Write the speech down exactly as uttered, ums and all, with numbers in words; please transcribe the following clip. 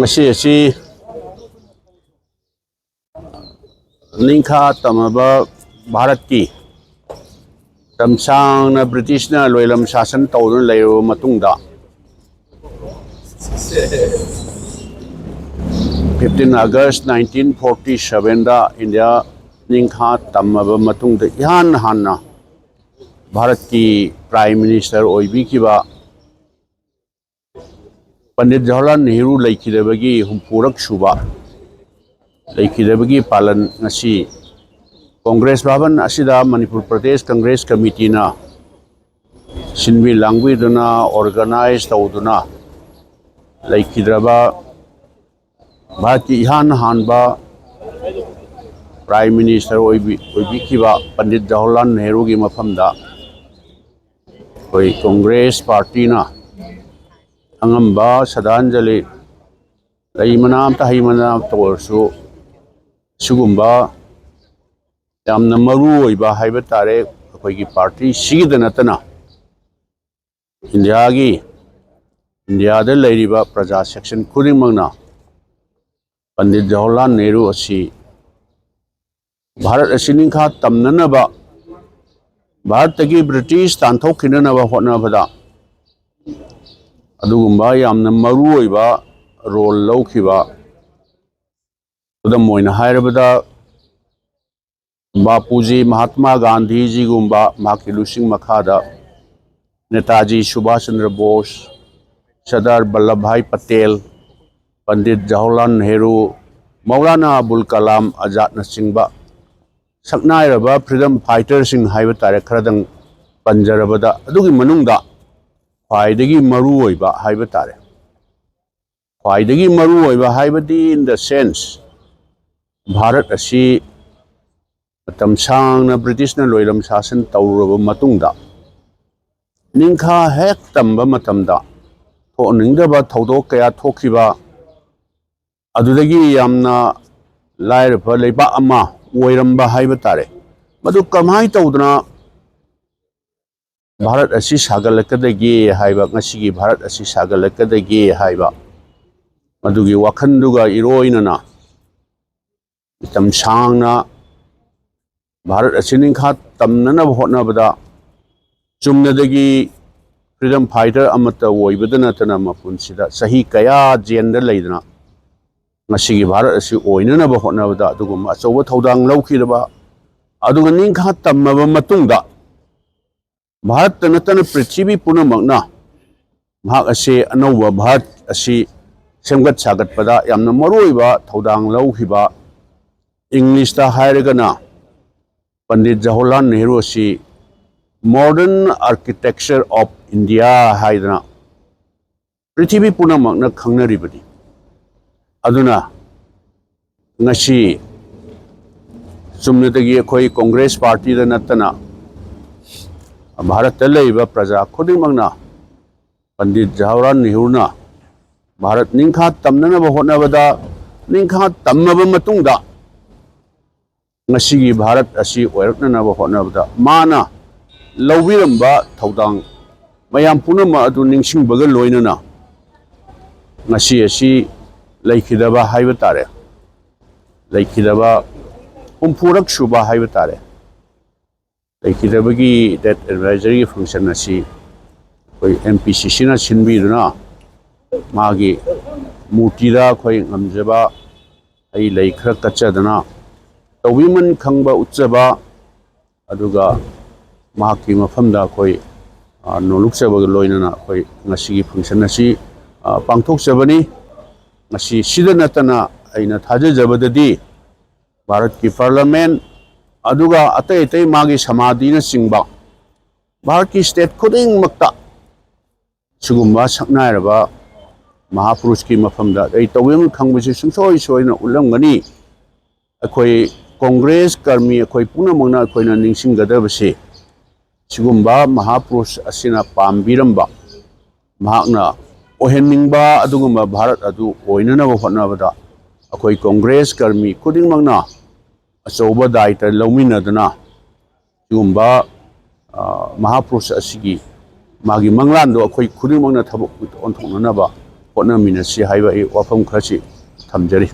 ꯉꯁꯤ ꯑꯁꯤ ꯅꯤꯡꯈꯥ ꯇꯝꯃꯕ ꯚꯥꯔꯠꯀꯤ ꯃꯇꯝ ꯁꯥꯡꯅ ꯕ꯭ꯔꯤꯇꯤꯁꯅ ꯂꯣꯏꯂꯝ ꯁꯥꯁꯟ ꯇꯧꯗꯨꯅ ꯂꯩꯔꯕ ꯃꯇꯨꯡꯗ, fifteen August nineteen forty sevenꯗ ꯏꯟꯗꯤꯌꯥ ꯅꯤꯡꯈꯥ ꯇꯝꯃꯕ ꯃꯇꯨꯡꯗ, ꯏꯍꯥꯟ ꯍꯥꯟꯅ ꯚꯥꯔꯠꯀꯤ Prime Minister ꯑꯣꯏꯕꯤꯈꯤꯕ ꯄꯟꯗꯤꯠ ꯖꯋꯥꯍꯔꯂꯥꯜ ꯅꯦꯍꯔꯨ ꯂꯩꯈꯤꯗꯕꯒꯤ ꯍꯨꯝꯐꯨꯔꯛ ꯁꯨꯕ, ꯂꯩꯈꯤꯗꯕꯒꯤ ꯄꯥꯂꯟ ꯉꯁꯤ ꯀꯣꯡꯒ꯭ꯔꯦꯁ ꯚꯕꯟ ꯑꯁꯤꯗ ꯃꯅꯤꯄꯨꯔ ꯄ꯭ꯔꯗꯦꯁ ꯀꯪꯒ꯭ꯔꯦꯁ ꯀꯃꯤꯇꯤꯅ ꯁꯤꯟꯕꯤ ꯂꯥꯡꯕꯤꯗꯨꯅ, organize ꯇꯧꯗꯨꯅ, ꯂꯩꯈꯤꯗ꯭ꯔꯕ ꯚꯥꯔꯠꯀꯤ ꯏꯍꯥꯟ ꯍꯥꯟꯕ Prime Minister ꯑꯣꯏꯕꯤ-, ꯑꯣꯏꯕꯤꯈꯤꯕ ꯄꯟꯗꯤꯠ ꯖꯋꯥꯍꯔꯂꯥꯜ ꯅꯦꯍꯔꯨꯒꯤ ꯃꯐꯝꯗ ꯑꯩꯈꯣꯏ ꯀꯣꯡꯒ꯭ꯔꯦꯁ ꯄꯥꯔꯇꯤꯅ ꯑꯉꯝꯕ ꯁ꯭ꯔꯗꯥꯟꯖꯂꯤ, ꯂꯩ ꯃꯅꯥ ꯑꯃꯇ, ꯍꯩ ꯃꯅꯥ ꯑꯃꯇ ꯑꯣꯏꯔꯁꯨ, ꯁꯤꯒꯨꯝꯕ ꯌꯥꯝꯅ ꯃꯔꯨ ꯑꯣꯏꯕ ꯍꯥꯏꯕ ꯇꯥꯔꯦ, ꯑꯩꯈꯣꯏꯒꯤ ꯄꯥꯔꯇꯤꯁꯤꯒꯤꯗ ꯅꯠꯇꯅ ꯏꯟꯗꯤꯌꯥꯒꯤ, ꯏꯟꯗꯤꯌꯥꯗ ꯂꯩꯔꯤꯕ ꯄ꯭ꯔꯖꯥ section ꯈꯨꯗꯤꯡꯃꯛꯅ ꯄꯟꯗꯤꯠ ꯖꯋꯥꯍꯔꯂꯥꯜ ꯅꯦꯍꯔꯨ ꯑꯁꯤ ꯚꯥꯔꯠ ꯑꯁꯤ ꯅꯤꯡꯈꯥ ꯇꯝꯅꯅꯕ, ꯚꯥꯔꯠꯇꯒꯤ ꯕ꯭ꯔꯤꯇꯤꯁ ꯇꯥꯟꯊꯣꯛꯈꯤꯅꯅꯕ ꯍꯣꯠꯅꯕꯗ ꯑꯗꯨꯒꯨꯝꯕ ꯌꯥꯝꯅ ꯃꯔꯨ ꯑꯣꯏꯕ role ꯂꯧꯈꯤꯕ, ꯈꯨꯗꯝ ꯑꯣꯏꯅ ꯍꯥꯏꯔꯕꯗ, ꯕꯥꯄꯨꯖꯤ ꯃꯍꯥꯠꯃꯥ ꯒꯥꯟꯙꯤꯖꯤꯒꯨꯝꯕ, ꯃꯍꯥꯛꯀꯤ ꯂꯨꯆꯤꯡ ꯃꯈꯥꯗ ꯅꯦꯇꯥꯖꯤ ꯁꯨꯚꯥꯁ ꯆꯟꯗ꯭ꯔ ꯕꯣꯁ, ꯁꯔꯗꯥꯔ ꯚꯜꯂꯚ ꯚꯥꯏ ꯄꯇꯦꯜ, ꯄꯟꯗꯤꯠ ꯖꯋꯥꯍꯔꯂꯥꯜ ꯅꯦꯍꯔꯨ, ꯃꯧꯂꯥꯅꯥ ꯑꯕꯨꯜ ꯀꯂꯥꯝ ꯑꯖꯥꯗꯅꯆꯤꯡꯕ ꯁꯛꯅꯥꯏꯔꯕ freedom fighterꯁꯤꯡ ꯍꯥꯏꯕ ꯇꯥꯔꯦ, ꯈꯔꯗꯪ ꯄꯟꯖꯔꯕꯗ, ꯑꯗꯨꯒꯤ ꯃꯅꯨꯡꯗ ꯈ꯭ꯋꯥꯏꯗꯒꯤ ꯃꯔꯨ ꯑꯣꯏꯕ ꯍꯥꯏꯕ ꯇꯥꯔꯦ, ꯈ꯭ꯋꯥꯏꯗꯒꯤ ꯃꯔꯨ ꯑꯣꯏꯕ ꯍꯥꯏꯕꯗꯤ, in the sense, ꯚꯥꯔꯠ ꯑꯁꯤ ꯃꯇꯝ ꯁꯥꯡꯅ ꯕ꯭ꯔꯤꯇꯤꯁꯅ ꯂꯣꯏꯂꯝ ꯁꯥꯁꯟ ꯇꯧꯔꯨꯔꯕ ꯃꯇꯨꯡꯗ, ꯅꯤꯡꯈꯥ ꯍꯦꯛ ꯇꯝꯕ ꯃꯇꯝꯗ ꯊꯣꯛꯍꯟꯅꯤꯡꯗꯕ ꯊꯧꯗꯣꯛ ꯀꯌꯥ ꯊꯣꯛꯈꯤꯕ, ꯑꯗꯨꯗꯒꯤ ꯌꯥꯝꯅ ꯂꯥꯏꯔꯕ ꯂꯩꯕꯥꯛ ꯑꯃ ꯑꯣꯏꯔꯝꯕ ꯍꯥꯏꯕ ꯇꯥꯔꯦ꯫ ꯃꯗꯨ ꯀꯃꯥꯏꯅ ꯇꯧꯗꯅ ꯚꯥꯔꯠ ꯑꯁꯤ ꯁꯥꯒꯠꯂꯛꯀꯗꯒꯦ ꯍꯥꯏꯕ, ꯉꯁꯤꯒꯤ ꯚꯥꯔꯠ ꯑꯁꯤ ꯁꯥꯒꯠꯂꯛꯀꯗꯒꯦ ꯍꯥꯏꯕ, ꯃꯗꯨꯒꯤ ꯋꯥꯈꯜꯗꯨꯒ ꯏꯔꯣꯏꯅꯅ ꯃꯇꯝ ꯁꯥꯡꯅ ꯚꯥꯔꯠ ꯑꯁꯤ ꯅꯤꯡꯈꯥ ꯇꯝꯅꯅꯕ ꯍꯣꯠꯅꯕꯗ ꯆꯨꯝꯅꯗꯒꯤ freedom fighter ꯑꯃꯠꯇ ꯑꯣꯏꯕꯗ ꯅꯠꯇꯅ ꯃꯄꯨꯟꯁꯤꯗ ꯆꯍꯤ ꯀꯌꯥ ꯖꯦꯟꯗ ꯂꯩꯗꯅ ꯉꯁꯤꯒꯤ ꯚꯥꯔꯠ ꯑꯁꯤ ꯑꯣꯏꯅꯅꯕ ꯍꯣꯠꯅꯕꯗ ꯑꯗꯨꯒꯨꯝꯕ ꯑꯆꯧꯕ ꯊꯧꯗꯥꯡ ꯂꯧꯈꯤꯗꯕ, ꯑꯗꯨꯒ ꯅꯤꯡꯈꯥ ꯇꯝꯃꯕ ꯃꯇꯨꯡꯗ ꯚꯥꯔꯠꯇ ꯅꯠꯇꯅ ꯄ꯭ꯔꯤꯊꯤꯕꯤ ꯄꯨꯝꯅꯃꯛꯅ ꯃꯍꯥꯛ ꯑꯁꯤ ꯑꯅꯧꯕ ꯚꯥꯔꯠ ꯑꯁꯤ ꯁꯦꯝꯒꯠ ꯁꯥꯒꯠꯄꯗ ꯌꯥꯝꯅ ꯃꯔꯨꯑꯣꯏꯕ ꯊꯧꯗꯥꯡ ꯂꯧꯈꯤꯕ, ꯏꯪꯂꯤꯁꯇ ꯍꯥꯏꯔꯒꯅ ꯄꯟꯗꯤꯠ ꯖꯋꯥꯍꯔꯂꯥꯜ ꯅꯦꯍꯔꯨ ꯑꯁꯤ modern architecture of India ꯍꯥꯏꯗꯅ ꯄ꯭ꯔꯤꯊꯤꯕꯤ ꯄꯨꯝꯅꯃꯛꯅ ꯈꯪꯅꯔꯤꯕꯅꯤ꯫ ꯑꯗꯨꯅ ꯉꯁꯤ ꯆꯨꯝꯅꯗꯒꯤ ꯑꯩꯈꯣꯏ ꯀꯣꯡꯒ꯭ꯔꯦꯁ ꯄꯥꯔꯇꯤꯗ ꯅꯠꯇꯅ ꯚꯥꯔꯠꯇ ꯂꯩꯔꯤꯕ ꯄ꯭ꯔꯖꯥ ꯈꯨꯗꯤꯡꯃꯛꯅ ꯄꯟꯗꯤꯠ ꯖꯋꯥꯍꯔꯂꯥꯜ ꯅꯦꯍꯔꯨꯅ ꯚꯥꯔꯠ ꯅꯤꯡꯈꯥ ꯇꯝꯅꯅꯕ ꯍꯣꯠꯅꯕꯗ, ꯅꯤꯡꯈꯥ ꯇꯝꯃꯕ ꯃꯇꯨꯡꯗ ꯉꯁꯤꯒꯤ ꯚꯥꯔꯠ ꯑꯁꯤ ꯑꯣꯏꯔꯛꯅꯅꯕ ꯍꯣꯠꯅꯕꯗ ꯃꯥꯅ ꯂꯧꯕꯤꯔꯝꯕ ꯊꯧꯗꯥꯡ ꯃꯌꯥꯝ ꯄꯨꯝꯅꯃꯛ ꯑꯗꯨ ꯅꯤꯡꯁꯤꯡꯕꯒ ꯂꯣꯏꯅꯅ ꯉꯁꯤ ꯑꯁꯤ ꯂꯩꯈꯤꯗꯕ ꯍꯥꯏꯕ ꯇꯥꯔꯦ, ꯂꯩꯈꯤꯗꯕ ꯍꯨꯝꯐꯨꯔꯛ ꯁꯨꯕ ꯍꯥꯏꯕ ꯇꯥꯔꯦ, ꯂꯩꯈꯤꯗꯕꯒꯤ ꯗꯦꯠ ꯑꯦꯗꯚꯥꯏꯖꯔꯤꯒꯤ ꯐꯪꯁꯟ ꯑꯁꯤ ꯑꯩꯈꯣꯏ ꯑꯦꯝ ꯄꯤ ꯁꯤ ꯁꯤꯅ ꯁꯤꯟꯕꯤꯗꯨꯅ ꯃꯥꯒꯤ ꯃꯨꯔꯇꯤꯗ ꯑꯩꯈꯣꯏ ꯉꯝꯖꯕ ꯍꯩ ꯂꯩ ꯈꯔ ꯀꯠꯆꯗꯅ ꯇꯧꯕꯤꯃꯟ ꯈꯪꯕ ꯎꯠꯆꯕ, ꯑꯗꯨꯒ ꯃꯍꯥꯛꯀꯤ ꯃꯐꯝꯗ ꯑꯩꯈꯣꯏ, ꯑ, ꯅꯣꯂꯨꯛꯆꯕꯒ ꯂꯣꯏꯅꯅ ꯑꯩꯈꯣꯏ ꯉꯁꯤꯒꯤ ꯐꯪꯁꯟ ꯑꯁꯤ, ꯑ, ꯄꯥꯡꯊꯣꯛꯆꯕꯅꯤ꯫ ꯃꯁꯤ ꯁꯤꯗ ꯅꯠꯇꯅ ꯑꯩꯅ ꯊꯥꯖꯖꯕꯗꯗꯤ ꯚꯥꯔꯠꯀꯤ ꯄꯥꯔꯂꯃꯦꯟ, ꯑꯗꯨꯒ ꯑꯇꯩ ꯑꯇꯩ ꯃꯥꯒꯤ ꯁꯃꯥꯙꯤꯅꯆꯤꯡꯕ ꯚꯥꯔꯠꯀꯤ ꯁ꯭ꯇꯦꯠ ꯈꯨꯗꯤꯡꯃꯛꯇ ꯁꯤꯒꯨꯝꯕ ꯁꯛꯅꯥꯏꯔꯕ ꯃꯍꯥꯄꯨꯔꯨꯁꯀꯤ ꯃꯐꯝꯗ ꯑꯩ ꯇꯧꯕꯤꯃꯟ ꯈꯪꯕꯁꯤ ꯁꯨꯡꯁꯣꯏ ꯁꯣꯏꯗꯅ ꯎꯠꯂꯝꯒꯅꯤ꯫ ꯑꯩꯈꯣꯏ ꯀꯣꯡꯒ꯭ꯔꯦꯁ ꯀꯔꯃꯤ ꯑꯩꯈꯣꯏ ꯄꯨꯝꯅꯃꯛꯅ ꯑꯩꯈꯣꯏꯅ ꯅꯤꯡꯁꯤꯡꯒꯗꯕꯁꯤ ꯁꯤꯒꯨꯝꯕ ꯃꯍꯥꯄꯨꯔꯨꯁ ꯑꯁꯤꯅ ꯄꯥꯝꯕꯤꯔꯝꯕ, ꯃꯍꯥꯛꯅ ꯑꯣꯏꯍꯟꯅꯤꯡꯕ ꯑꯗꯨꯒꯨꯝꯕ ꯚꯥꯔꯠ ꯑꯗꯨ ꯑꯣꯏꯅꯅꯕ ꯍꯣꯠꯅꯕꯗ ꯑꯩꯈꯣꯏ ꯀꯣꯡꯒ꯭ꯔꯦꯁ ꯀꯔꯃꯤ ꯈꯨꯗꯤꯡꯃꯛꯅ ꯑꯆꯧꯕ ꯗꯥꯏꯇ ꯂꯧꯃꯤꯟꯅꯗꯨꯅ ꯁꯤꯒꯨꯝꯕ, ꯑ, ꯃꯍꯥꯄꯨꯔꯨꯁ ꯑꯁꯤꯒꯤ ꯃꯥꯒꯤ ꯃꯪꯂꯥꯟꯗꯣ ꯑꯩꯈꯣꯏ ꯈꯨꯗꯤꯡꯃꯛꯅ ꯊꯕꯛ ꯑꯣꯟꯊꯣꯛꯅꯅꯕ ꯍꯣꯠꯅꯃꯤꯟꯅꯁꯤ ꯍꯥꯏꯕ ꯑꯩ ꯋꯥꯐꯝ ꯈꯔꯁꯤ ꯊꯝꯖꯔꯤ꯫